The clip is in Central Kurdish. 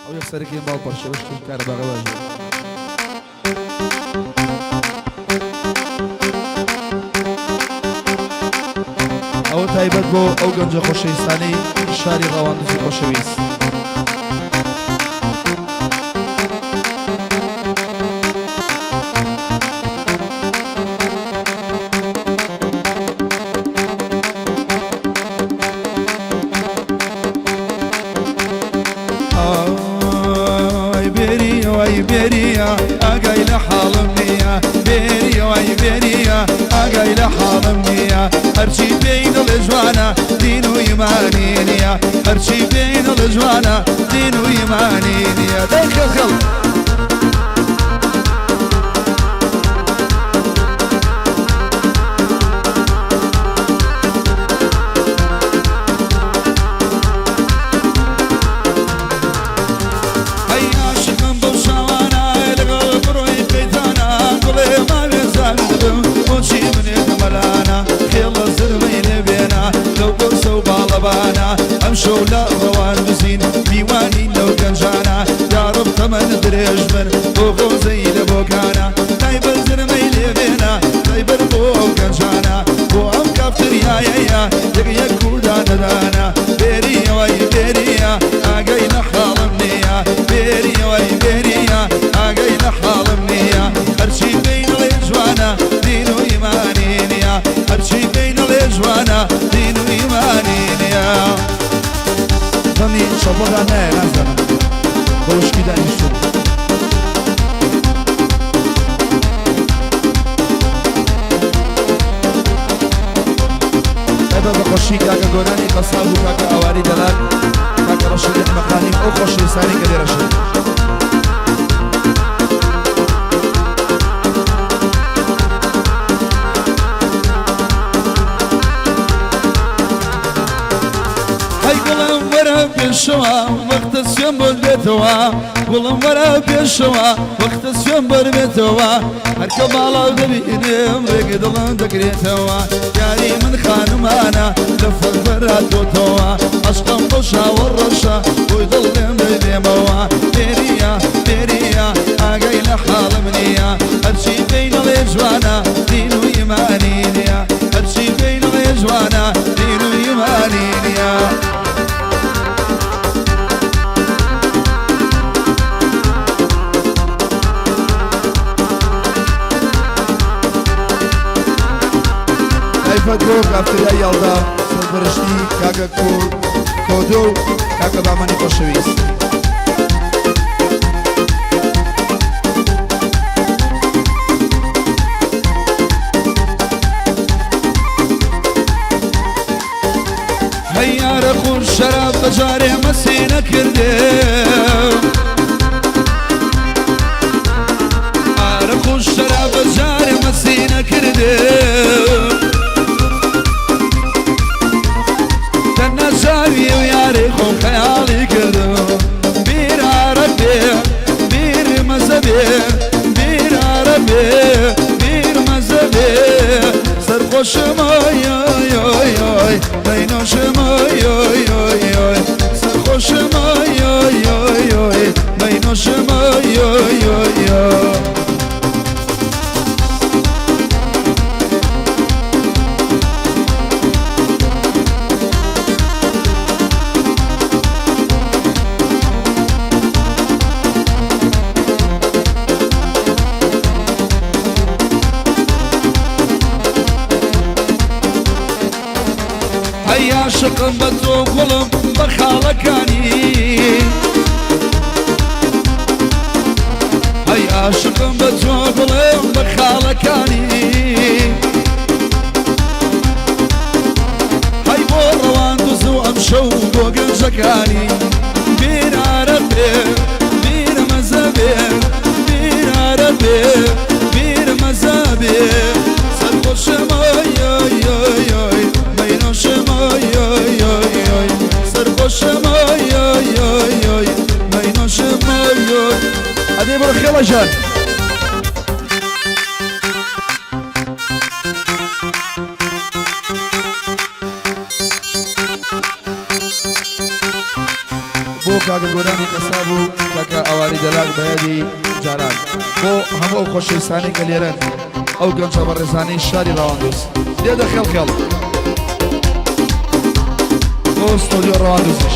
ئەو یەکسەرەکەی ماڵ پەڕشێ وشکی کارەباغە باش بێت. ئەوە تایبەت بۆ ئەو گەنجە خۆشەویستانەی شاری ڕەواندزی خۆشەویست. ئای بێریە وای بێریە ئاگای لە حاڵم نییە بێریە وای بێریە ئاگای لە حاڵم نییە هەرچی پێی دڵێ جوانە دین و ئیمانی نییە هەرچی پێی دڵێ جوانە دین و ئیمانی نییە دەی خێڵ خێڵ. ئەی عاشقم بەو چاوانە لەگەڵ بڕۆی قەیتانە گوڵێ ماوێ زانت بم بۆچی منێت مەلانە خێڵە زرمەی لێ بێنە لەو قورسە و باڵەبانە ئەمشەو لە ڕەوان بزین میوانین لەو گەنجانە یاڕەب تەمەن درێژ بن بۆ غەوزەی لە بۆکانە تایبەت زرمەی لێ بێنە تایبەت بۆ ئەو گەنجانە بۆ ئەم کافتریایەیە یەک یەک و دانە دانە بێریە وای بێریە ئاگای لە حاڵم نییە بێریە وای بێریە ئاگای لە حاڵم نییە هەرچی پێی دەڵێ جوانە دین و ئیمانی نییە هەرچی پێی دەڵێ جوانە دین و ئیمانی نییە. دەمی شەپۆڵدا نایە نازانم بە وشکی دانیشتوون. تایبەت بە خۆشی کاکە گۆرانی قەساب و کاکە ئاواری دەلال کاکە ڕەشیدی ئەحمەخانی و ئەو خۆشەویستانەی کە لێرەشن. هەی گوڵم وەرە پێشەوە وەختە سوێن بۆت بێتەوە گوڵم وەرە پێشەوە وەختە سوێن بۆت بێتەوە هەرکە باڵاو دەبینم ڕێگە دڵم دەگرێتەوە یاری من خانمانە لە فەرفەراتۆتەوە عەشقم بۆ شاوە ڕەشە بۆی دڵ لێم دەبێمەوە بێریە بێریە ئاگای لە حاڵم نییە هەرچی پێی دەڵێ جوانە دین و ئیمانی نییە هەرچی پێی دەڵێ جوانە دین و ئیمانی نییە. تایبەت بۆ کافتریای یەڵدا سەرپەرشتی کاکە کۆدۆ و کاکە بامەنی خۆشەویست. هەی یارە خور شەراب بەجارێ مەسی نەکردێ ئارە خور شەراب بەجارێ مەسی نەکردێ تەنها چاوی و یارێ خۆم خەیاڵی کردم بیر ئارە بێ بیر مەزە بێ بیر ئارە بێ بیر مەزە بێ سەرخۆشم ئای ئای ئای ئای مەینۆشم ئای ئای ئای ئای سەرخۆشم ئای ئای ئای ئای مەینۆشم ئای ئای ئای ئای. ئەی عاشقم بە تۆ گوڵم بە خاڵەکانی ئەی عاشقم بە تۆ گوڵم بە خاڵەکانی هەی بۆ ڕەوان دز و ئەمشەو بۆ گەنجەکانی بیرارە بێ بیر مەزە بێ بیرارە بێ بیر مەزە بێ سەرخۆشم ئای ئای ئای ئای مەینۆشم ئای ئای ئای ئای سەرخۆشم ئای ئای ئای ئای مەینۆشم ئای ئای. ئەدێ بڕۆ خێڵە ژان. بۆ کاکە گۆرانی قەساب و کاکە ئاواری دەلاق بە یادی جاران، بۆ هەموو ئەو خۆشەویستانەی کە لێرەن، ئەو گەنجە بەڕێزانەی شاری ڕەواندوز لێدە خێڵ خێڵ، بۆ ستۆدیۆ ڕەواندوزیش.